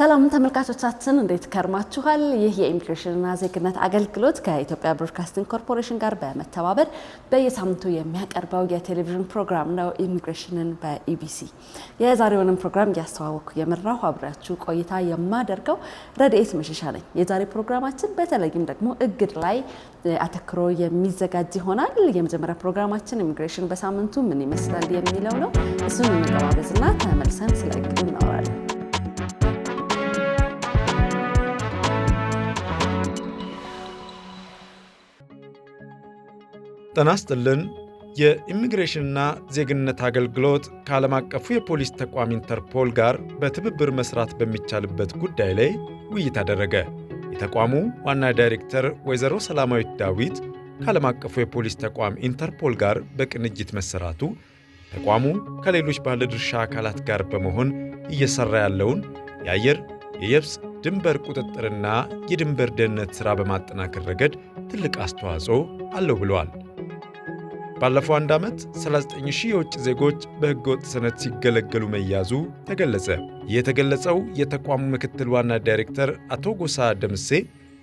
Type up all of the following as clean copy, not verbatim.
ሰላም ተመልካቾቻችን፣ እንዴት ከርማችኋል? ይህ የኢሚግሬሽንና ዜግነት አገልግሎት ከኢትዮጵያ ብሮድካስቲንግ ኮርፖሬሽን ጋር በመተባበር በየሳምንቱ የሚያቀርበው የቴሌቪዥን ፕሮግራም ነው፣ ኢሚግሬሽንን በኢቢሲ። የዛሬውንም ፕሮግራም እያስተዋወቅኩ የመራሁ አብሬያችሁ ቆይታ የማደርገው ረድኤት መሸሻ ነኝ። የዛሬ ፕሮግራማችን በተለይም ደግሞ እግድ ላይ አተኩሮ የሚዘጋጅ ይሆናል። የመጀመሪያ ፕሮግራማችን ኢሚግሬሽን በሳምንቱ ምን ይመስላል የሚለው ነው። እሱን እንገባበዝና ተመልሰን ስለ እግዱ እናወራለን። ጤና ይስጥልን። የኢሚግሬሽንና ዜግነት አገልግሎት ከዓለም አቀፉ የፖሊስ ተቋም ኢንተርፖል ጋር በትብብር መስራት በሚቻልበት ጉዳይ ላይ ውይይት አደረገ። የተቋሙ ዋና ዳይሬክተር ወይዘሮ ሰላማዊት ዳዊት ከዓለም አቀፉ የፖሊስ ተቋም ኢንተርፖል ጋር በቅንጅት መሰራቱ ተቋሙ ከሌሎች ባለድርሻ አካላት ጋር በመሆን እየሰራ ያለውን የአየር፣ የየብስ ድንበር ቁጥጥርና የድንበር ደህንነት ሥራ በማጠናከር ረገድ ትልቅ አስተዋጽኦ አለው ብለዋል። ባለፈው አንድ ዓመት 39 ሺህ የውጭ ዜጎች በሕገወጥ ሰነድ ሲገለገሉ መያዙ ተገለጸ። ይህ የተገለጸው የተቋሙ ምክትል ዋና ዳይሬክተር አቶ ጎሳ ደምሴ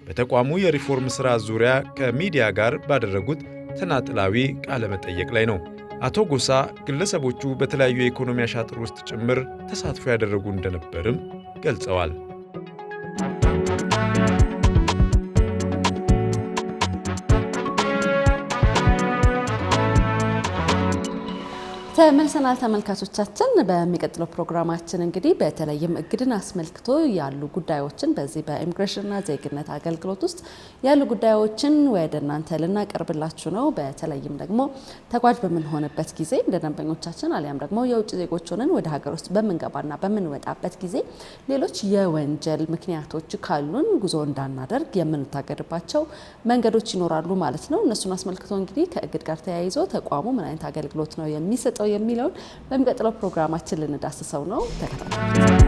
በተቋሙ የሪፎርም ሥራ ዙሪያ ከሚዲያ ጋር ባደረጉት ተናጥላዊ ቃለ መጠየቅ ላይ ነው። አቶ ጎሳ ግለሰቦቹ በተለያዩ የኢኮኖሚ አሻጥር ውስጥ ጭምር ተሳትፎ ያደረጉ እንደነበርም ገልጸዋል። ተመልሰናል ተመልካቾቻችን። በሚቀጥለው ፕሮግራማችን እንግዲህ በተለይም እግድን አስመልክቶ ያሉ ጉዳዮችን፣ በዚህ በኢሚግሬሽንና ዜግነት አገልግሎት ውስጥ ያሉ ጉዳዮችን ወደ እናንተ ልናቀርብላችሁ ነው። በተለይም ደግሞ ተጓዥ በምንሆንበት ጊዜ እንደ ደንበኞቻችን አሊያም ደግሞ የውጭ ዜጎች ሆነን ወደ ሀገር ውስጥ በምንገባና በምንወጣበት ጊዜ ሌሎች የወንጀል ምክንያቶች ካሉን ጉዞ እንዳናደርግ የምንታገድባቸው መንገዶች ይኖራሉ ማለት ነው። እነሱን አስመልክቶ እንግዲህ ከእግድ ጋር ተያይዞ ተቋሙ ምን አይነት አገልግሎት ነው የሚሰጠው የሚለውን በሚቀጥለው ፕሮግራማችን ልንዳስሰው ነው። ተከታተሉ።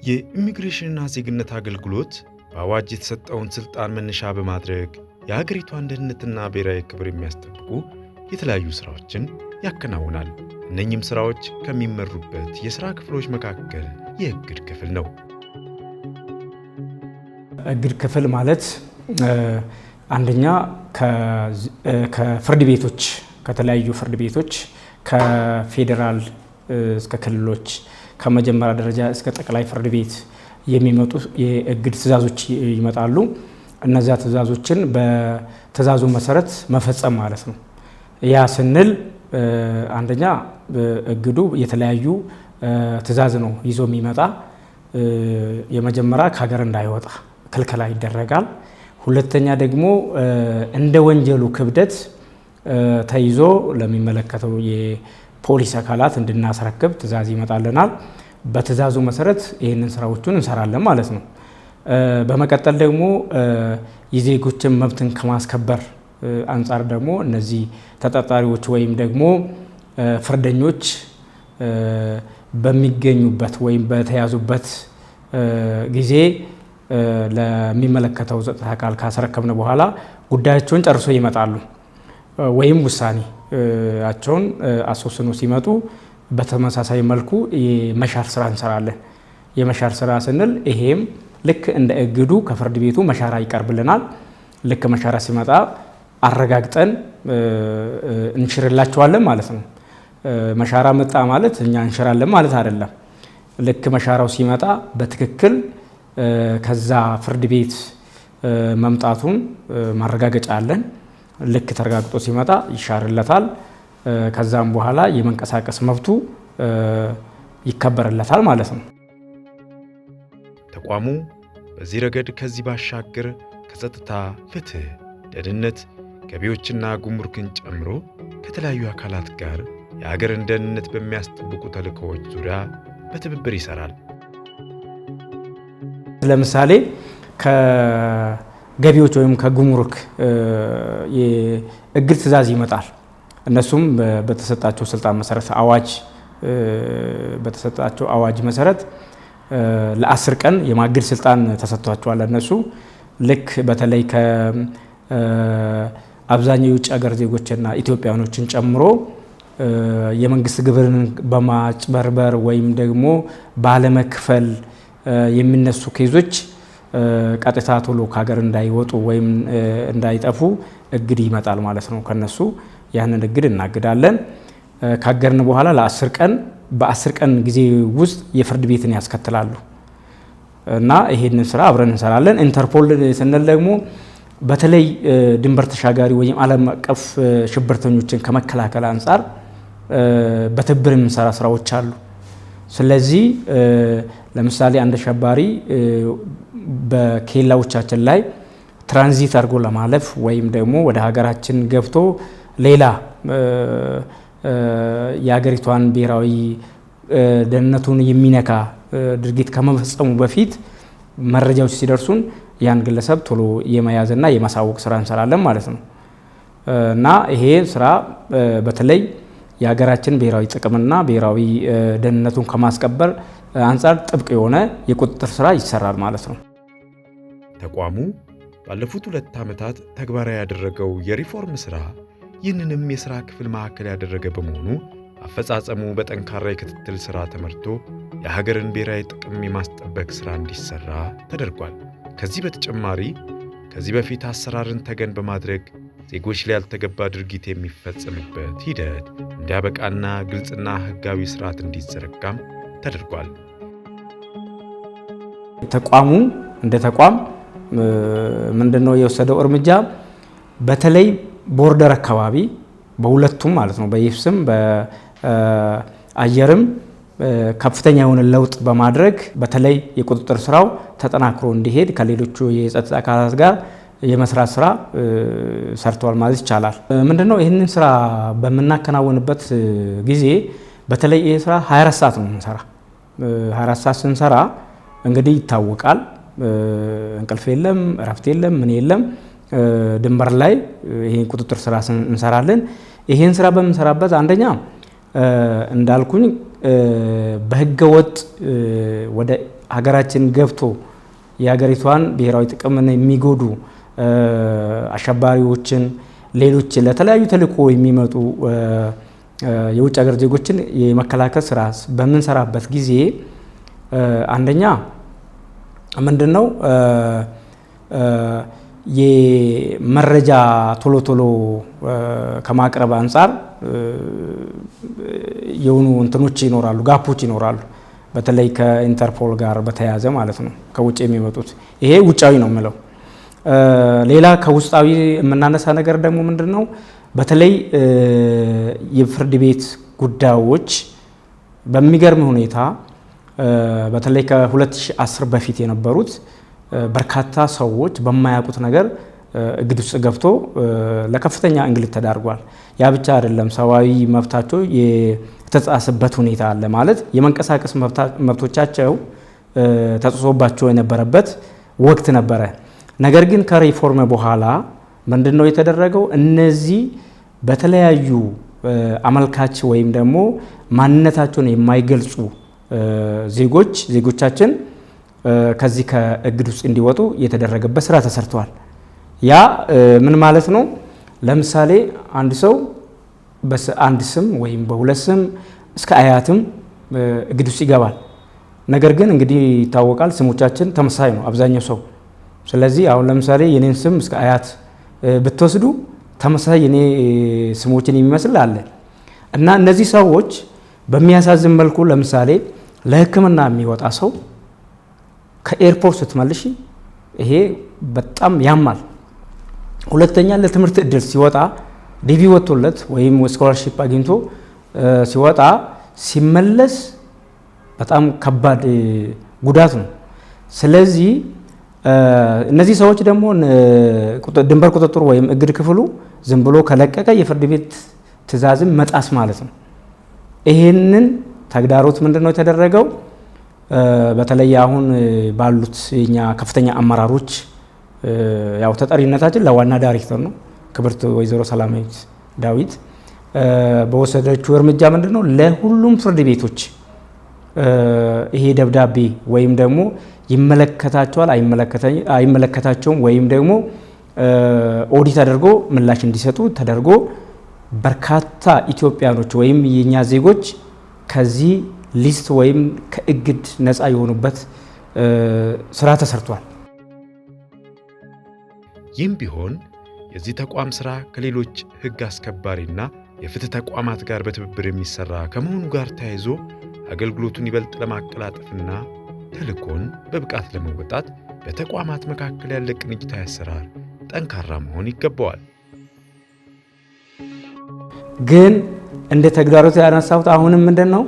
የኢሚግሬሽንና ዜግነት አገልግሎት በአዋጅ የተሰጠውን ሥልጣን መነሻ በማድረግ የሀገሪቷን ደህንነትና ብሔራዊ ክብር የሚያስጠብቁ የተለያዩ ሥራዎችን ያከናውናል። እነኚህም ሥራዎች ከሚመሩበት የሥራ ክፍሎች መካከል የእግድ ክፍል ነው። እግድ ክፍል ማለት አንደኛ ከፍርድ ቤቶች፣ ከተለያዩ ፍርድ ቤቶች፣ ከፌዴራል እስከ ክልሎች፣ ከመጀመሪያ ደረጃ እስከ ጠቅላይ ፍርድ ቤት የሚመጡ የእግድ ትዕዛዞች ይመጣሉ። እነዚያ ትዕዛዞችን በትዕዛዙ መሰረት መፈጸም ማለት ነው። ያ ስንል አንደኛ እግዱ የተለያዩ ትዕዛዝ ነው ይዞ የሚመጣ። የመጀመሪያ ከሀገር እንዳይወጣ ክልከላ ይደረጋል። ሁለተኛ ደግሞ እንደ ወንጀሉ ክብደት ተይዞ ለሚመለከተው የፖሊስ አካላት እንድናስረክብ ትዕዛዝ ይመጣልናል። በትዕዛዙ መሰረት ይህንን ስራዎቹን እንሰራለን ማለት ነው። በመቀጠል ደግሞ የዜጎችን መብትን ከማስከበር አንጻር ደግሞ እነዚህ ተጠርጣሪዎች ወይም ደግሞ ፍርደኞች በሚገኙበት ወይም በተያዙበት ጊዜ ለሚመለከተው ጸጥታ አካል ካስረከብን በኋላ ጉዳያቸውን ጨርሶ ይመጣሉ ወይም ውሳኔያቸውን አስወስኖ ሲመጡ በተመሳሳይ መልኩ የመሻር ስራ እንሰራለን። የመሻር ስራ ስንል ይሄም ልክ እንደ እግዱ ከፍርድ ቤቱ መሻራ ይቀርብልናል። ልክ መሻራ ሲመጣ አረጋግጠን እንሽርላቸዋለን ማለት ነው። መሻራ መጣ ማለት እኛ እንሽራለን ማለት አይደለም። ልክ መሻራው ሲመጣ በትክክል ከዛ ፍርድ ቤት መምጣቱን ማረጋገጫ አለን። ልክ ተረጋግጦ ሲመጣ ይሻርለታል። ከዛም በኋላ የመንቀሳቀስ መብቱ ይከበርለታል ማለት ነው። ተቋሙ በዚህ ረገድ ከዚህ ባሻገር ከጸጥታ፣ ፍትህ፣ ደህንነት፣ ገቢዎችና ጉምሩክን ጨምሮ ከተለያዩ አካላት ጋር የሀገርን ደህንነት በሚያስጠብቁ ተልእኮዎች ዙሪያ በትብብር ይሰራል። ለምሳሌ ከገቢዎች ወይም ከጉምሩክ የእግድ ትዕዛዝ ይመጣል። እነሱም በተሰጣቸው ስልጣን መሰረት፣ አዋጅ በተሰጣቸው አዋጅ መሰረት ለ10 ቀን የማገድ ስልጣን ተሰጥቷቸዋል። እነሱ ልክ በተለይ አብዛኛው የውጭ ሀገር ዜጎችና ኢትዮጵያኖችን ጨምሮ የመንግስት ግብርን በማጭበርበር ወይም ደግሞ ባለመክፈል የሚነሱ case ኦች ቀጥታ ቶሎ ከሀገር እንዳይወጡ ወይም እንዳይጠፉ እግድ ይመጣል ማለት ነው። ከነሱ ያንን እግድ እናግዳለን። ካገድን በኋላ ለ10 ቀን በ10 ቀን ጊዜ ውስጥ የፍርድ ቤትን ያስከትላሉ እና ይሄንን ስራ አብረን እንሰራለን። ኢንተርፖል ስንል ደግሞ በተለይ ድንበር ተሻጋሪ ወይም ዓለም አቀፍ ሽብርተኞችን ከመከላከል አንጻር በትብብር የምንሰራ ስራዎች አሉ። ስለዚህ ለምሳሌ አንድ አሸባሪ በኬላዎቻችን ላይ ትራንዚት አድርጎ ለማለፍ ወይም ደግሞ ወደ ሀገራችን ገብቶ ሌላ የሀገሪቷን ብሔራዊ ደህንነቱን የሚነካ ድርጊት ከመፈጸሙ በፊት መረጃዎች ሲደርሱን ያን ግለሰብ ቶሎ የመያዝና የማሳወቅ ስራ እንሰራለን ማለት ነው። እና ይሄ ስራ በተለይ የሀገራችን ብሔራዊ ጥቅምና ብሔራዊ ደህንነቱን ከማስከበር አንጻር ጥብቅ የሆነ የቁጥጥር ስራ ይሰራል ማለት ነው። ተቋሙ ባለፉት 2 ዓመታት ተግባራዊ ያደረገው የሪፎርም ስራ ይህንንም የሥራ ክፍል ማዕከል ያደረገ በመሆኑ አፈጻጸሙ በጠንካራ የክትትል ስራ ተመርቶ የሀገርን ብሔራዊ ጥቅም የማስጠበቅ ስራ እንዲሰራ ተደርጓል። ከዚህ በተጨማሪ ከዚህ በፊት አሰራርን ተገን በማድረግ ዜጎች ላይ ያልተገባ ድርጊት የሚፈጸምበት ሂደት እንዲያበቃና ግልጽና ሕጋዊ ስርዓት እንዲዘረጋም ተደርጓል። ተቋሙ እንደ ተቋም ምንድነው የወሰደው እርምጃ? በተለይ border አካባቢ በሁለቱም ማለት ነው፣ በየብስም በአየርም ከፍተኛ የሆነ ለውጥ በማድረግ በተለይ የቁጥጥር ስራው ተጠናክሮ እንዲሄድ ከሌሎቹ የጸጥታ አካላት ጋር የመስራት ስራ ሰርተዋል ማለት ይቻላል። ምንድነው ይህንን ስራ በምናከናውንበት ጊዜ በተለይ ይህ ስራ 24 ሰዓት ነው የምንሰራ። 24 ሰዓት ስንሰራ እንግዲህ ይታወቃል፣ እንቅልፍ የለም፣ እረፍት የለም፣ ምን የለም። ድንበር ላይ ይሄን ቁጥጥር ስራ እንሰራለን። ይሄን ስራ በምንሰራበት አንደኛ እንዳልኩኝ በህገ ወጥ ወደ ሀገራችን ገብቶ የሀገሪቷን ብሔራዊ ጥቅምን የሚጎዱ አሸባሪዎችን፣ ሌሎች ለተለያዩ ተልዕኮ የሚመጡ የውጭ ሀገር ዜጎችን የመከላከል ስራ በምንሰራበት ጊዜ አንደኛ ምንድነው የመረጃ ቶሎ ቶሎ ከማቅረብ አንጻር የሆኑ እንትኖች ይኖራሉ፣ gap ኦች ይኖራሉ። በተለይ ከኢንተርፖል ጋር በተያያዘ ማለት ነው፣ ከውጭ የሚመጡት ይሄ ውጫዊ ነው የምለው። ሌላ ከውስጣዊ የምናነሳ ነገር ደግሞ ምንድነው በተለይ የፍርድ ቤት ጉዳዮች በሚገርም ሁኔታ በተለይ ከ2010 በፊት የነበሩት በርካታ ሰዎች በማያውቁት ነገር እግድ ውስጥ ገብቶ ለከፍተኛ እንግልት ተዳርጓል። ያ ብቻ አይደለም፣ ሰብአዊ መብታቸው የተጻሰበት ሁኔታ አለ። ማለት የመንቀሳቀስ መብቶቻቸው ተጽሶባቸው የነበረበት ወቅት ነበረ። ነገር ግን ከሪፎርም በኋላ ምንድነው የተደረገው? እነዚህ በተለያዩ አመልካች ወይም ደግሞ ማንነታቸውን የማይገልጹ ዜጎቻችን ከዚህ ከእግድ ውስጥ እንዲወጡ የተደረገበት ስራ ተሰርቷል። ያ ምን ማለት ነው? ለምሳሌ አንድ ሰው በአንድ ስም ወይም በሁለት ስም እስከ አያትም እግድ ውስጥ ይገባል። ነገር ግን እንግዲህ ይታወቃል ስሞቻችን ተመሳሳይ ነው አብዛኛው ሰው። ስለዚህ አሁን ለምሳሌ የኔን ስም እስከ አያት ብትወስዱ ተመሳሳይ የኔ ስሞችን የሚመስል አለ እና እነዚህ ሰዎች በሚያሳዝን መልኩ ለምሳሌ ለሕክምና የሚወጣ ሰው ከኤርፖርት ስትመልሺ ይሄ በጣም ያማል። ሁለተኛ ለትምህርት እድል ሲወጣ DV ወጥቶለት ወይም scholarship አግኝቶ ሲወጣ ሲመለስ በጣም ከባድ ጉዳት ነው። ስለዚህ እነዚህ ሰዎች ደግሞ ድንበር ቁጥጥሩ ወይም እግድ ክፍሉ ዝም ብሎ ከለቀቀ የፍርድ ቤት ትዕዛዝን መጣስ ማለት ነው። ይሄንን ተግዳሮት ምንድነው የተደረገው? በተለይ አሁን ባሉት የኛ ከፍተኛ አመራሮች ያው ተጠሪነታችን ለዋና ዳይሬክተር ነው ክብርት ወይዘሮ ሰላማዊት ዳዊት በወሰደችው እርምጃ ምንድነው ለሁሉም ፍርድ ቤቶች ይሄ ደብዳቤ ወይም ደግሞ ይመለከታቸዋል አይመለከታቸውም ወይም ደግሞ ኦዲት አድርጎ ምላሽ እንዲሰጡ ተደርጎ በርካታ ኢትዮጵያኖች ወይም የኛ ዜጎች ከዚህ list ወይም ከእግድ ነፃ የሆኑበት ስራ ተሰርቷል። ይህም ቢሆን የዚህ ተቋም ሥራ ከሌሎች ሕግ አስከባሪና የፍትህ ተቋማት ጋር በትብብር የሚሰራ ከመሆኑ ጋር ተያይዞ አገልግሎቱን ይበልጥ ለማቀላጠፍና ተልዕኮን በብቃት ለመወጣት በተቋማት መካከል ያለ ቅንጅታዊ አሰራር ጠንካራ መሆን ይገባዋል። ግን እንደ ተግዳሮት ያነሳሁት አሁንም ምንድን ነው፣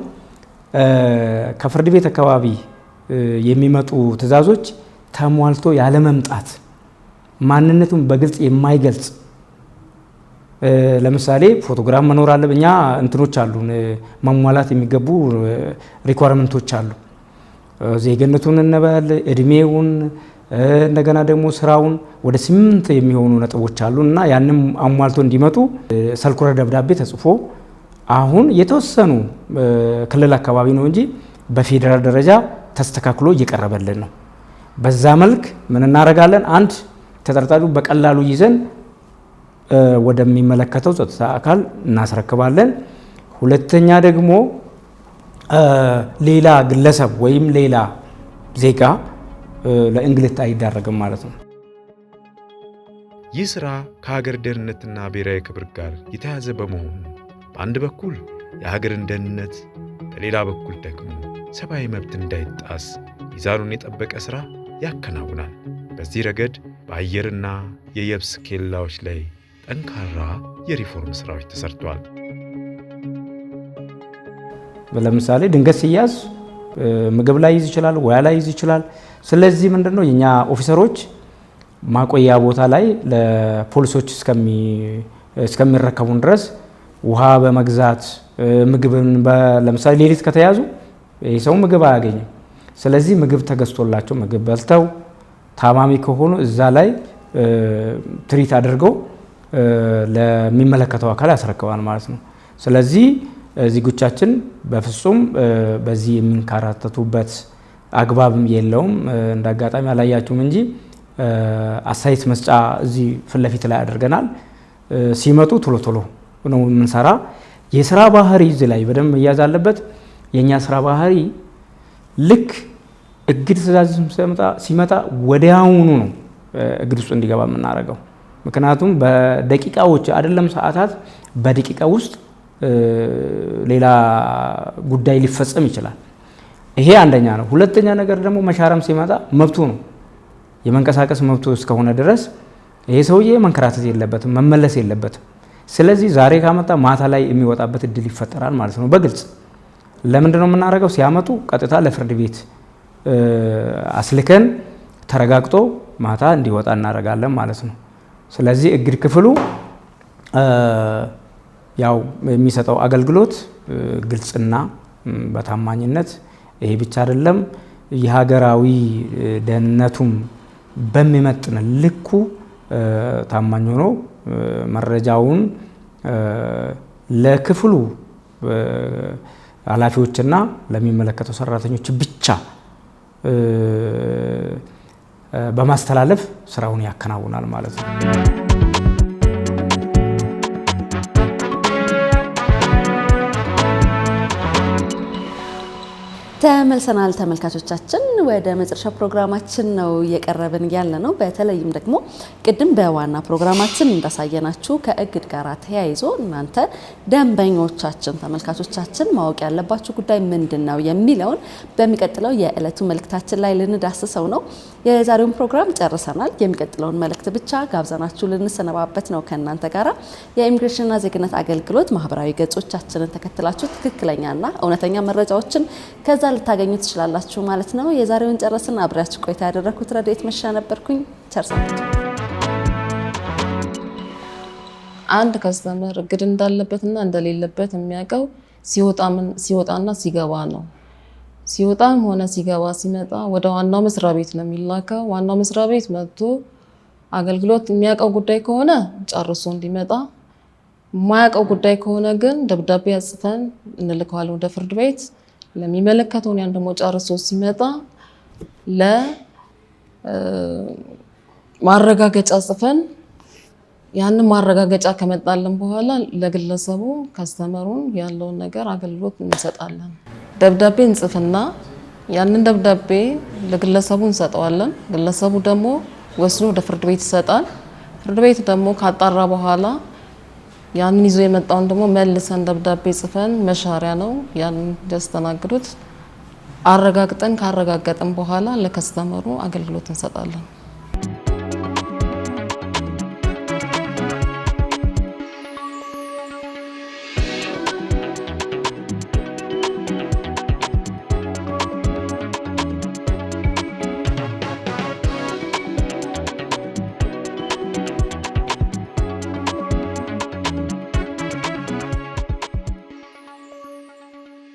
ከፍርድ ቤት አካባቢ የሚመጡ ትዕዛዞች ተሟልቶ ያለመምጣት፣ ማንነቱን በግልጽ የማይገልጽ፣ ለምሳሌ ፎቶግራፍ መኖር አለ። እኛ እንትኖች አሉ፣ መሟላት የሚገቡ requirement ኦች አሉ። ዜግነቱን እንበል፣ እድሜውን፣ እንደገና ደግሞ ስራውን፣ ወደ 8 የሚሆኑ ነጥቦች አሉ እና ያንም አሟልቶ እንዲመጡ circular ደብዳቤ ተጽፎ አሁን የተወሰኑ ክልል አካባቢ ነው እንጂ በፌዴራል ደረጃ ተስተካክሎ እየቀረበልን ነው። በዛ መልክ ምን እናደርጋለን? አንድ ተጠርጣሪው በቀላሉ ይዘን ወደሚመለከተው ጸጥታ አካል እናስረክባለን። ሁለተኛ ደግሞ ሌላ ግለሰብ ወይም ሌላ ዜጋ ለእንግልት አይዳረግም ማለት ነው። ይህ ሥራ ከሀገር ደህንነትና ብሔራዊ ክብር ጋር የተያያዘ በመሆኑ በአንድ በኩል የሀገርን ደህንነት፣ በሌላ በኩል ደግሞ ሰብአዊ መብት እንዳይጣስ ሚዛኑን የጠበቀ ሥራ ያከናውናል። በዚህ ረገድ በአየርና የየብስ ኬላዎች ላይ ጠንካራ የሪፎርም ሥራዎች ተሰርተዋል። ለምሳሌ ድንገት ሲያዝ ምግብ ላይ ይዝ ይችላል፣ ውሃ ላይ ይዝ ይችላል። ስለዚህ ምንድነው የኛ officer ኦች ማቆያ ቦታ ላይ ለፖሊሶች እስከሚረከቡን ድረስ ውሃ በመግዛት፣ ምግብን፣ ለምሳሌ ሌሊት ከተያዙ ይህ ሰው ምግብ አያገኝም። ስለዚህ ምግብ ተገዝቶላቸው ምግብ በልተው ታማሚ ከሆኑ እዛ ላይ treat አድርገው ለሚመለከተው አካል ያስረክባል ማለት ነው። ስለዚህ ዜጎቻችን በፍጹም በዚህ የሚንከራተቱበት አግባብም የለውም። እንደ አጋጣሚ አላያችሁም እንጂ አስተያየት መስጫ እዚህ ፊት ለፊት ላይ አድርገናል። ሲመጡ ቶሎ ቶሎ ነው የምንሰራ። የስራ ባህሪ እዚህ ላይ በደንብ መያዝ አለበት። የኛ ስራ ባህሪ ልክ እግድ ትዕዛዝ ሲመጣ ወዲያውኑ ነው እግድ ውስጥ እንዲገባ የምናደርገው። ምክንያቱም በደቂቃዎች አይደለም ሰዓታት፣ በደቂቃ ውስጥ ሌላ ጉዳይ ሊፈጸም ይችላል። ይሄ አንደኛ ነው። ሁለተኛ ነገር ደግሞ መሻረም ሲመጣ መብቱ ነው። የመንቀሳቀስ መብቱ እስከሆነ ድረስ ይሄ ሰውዬ መንከራተት የለበትም፣ መመለስ የለበትም። ስለዚህ ዛሬ ካመጣ ማታ ላይ የሚወጣበት እድል ይፈጠራል ማለት ነው። በግልጽ ለምንድን ነው የምናደርገው? ሲያመጡ ቀጥታ ለፍርድ ቤት አስልከን ተረጋግጦ ማታ እንዲወጣ እናደርጋለን ማለት ነው። ስለዚህ እግድ ክፍሉ ያው የሚሰጠው አገልግሎት ግልጽና በታማኝነት፣ ይሄ ብቻ አይደለም፣ የሀገራዊ ደህንነቱም በሚመጥን ልኩ ታማኝ ሆኖ መረጃውን ለክፍሉ ኃላፊዎችና ለሚመለከተው ሰራተኞች ብቻ በማስተላለፍ ስራውን ያከናውናል ማለት ነው። ተመልሰናል ተመልካቾቻችን፣ ወደ መጨረሻ ፕሮግራማችን ነው እየቀረብን ያለ ነው። በተለይም ደግሞ ቅድም በዋና ፕሮግራማችን እንዳሳየናችሁ ከእግድ ጋር ተያይዞ እናንተ ደንበኞቻችን ተመልካቾቻችን ማወቅ ያለባችሁ ጉዳይ ምንድን ነው የሚለውን በሚቀጥለው የዕለቱ መልእክታችን ላይ ልንዳስሰው ነው። የዛሬውን ፕሮግራም ጨርሰናል። የሚቀጥለውን መልእክት ብቻ ጋብዘናችሁ ልንሰነባበት ነው ከእናንተ ጋራ። የኢሚግሬሽንና ዜግነት አገልግሎት ማህበራዊ ገጾቻችንን ተከትላችሁ ትክክለኛና እውነተኛ መረጃዎችን ከዛ ልታገኙ ትችላላችሁ ማለት ነው። የዛሬውን ጨረስን። አብሬያችሁ ቆይታ ያደረኩት ረድኤት መሻ ነበርኩኝ። ቸር ሰንብቱ። አንድ customer እግድ እንዳለበትና እንደሌለበት የሚያውቀው ሲወጣና ሲገባ ነው። ሲወጣም ሆነ ሲገባ ሲመጣ ወደ ዋናው መስሪያ ቤት ነው የሚላከው። ዋናው መስሪያ ቤት መጥቶ አገልግሎት የሚያውቀው ጉዳይ ከሆነ ጨርሶ እንዲመጣ፣ የማያውቀው ጉዳይ ከሆነ ግን ደብዳቤ አጽፈን እንልከዋለን ወደ ፍርድ ቤት። ለሚመለከተውን ያን ደግሞ ጨርሶ ሲመጣ ማረጋገጫ ጽፈን ያንን ማረጋገጫ ከመጣልን በኋላ ለግለሰቡ customer ኡን ያለውን ነገር አገልግሎት እንሰጣለን። ደብዳቤ እንጽፍና ያንን ደብዳቤ ለግለሰቡ እንሰጠዋለን። ግለሰቡ ደግሞ ወስዶ ወደ ፍርድ ቤት ይሰጣል። ፍርድ ቤት ደግሞ ካጣራ በኋላ ያንን ይዞ የመጣውን ደግሞ መልሰን ደብዳቤ ጽፈን መሻሪያ ነው ያንን እንዲያስተናግዱት አረጋግጠን ካረጋገጥን በኋላ ለ customer ኡ አገልግሎት እንሰጣለን።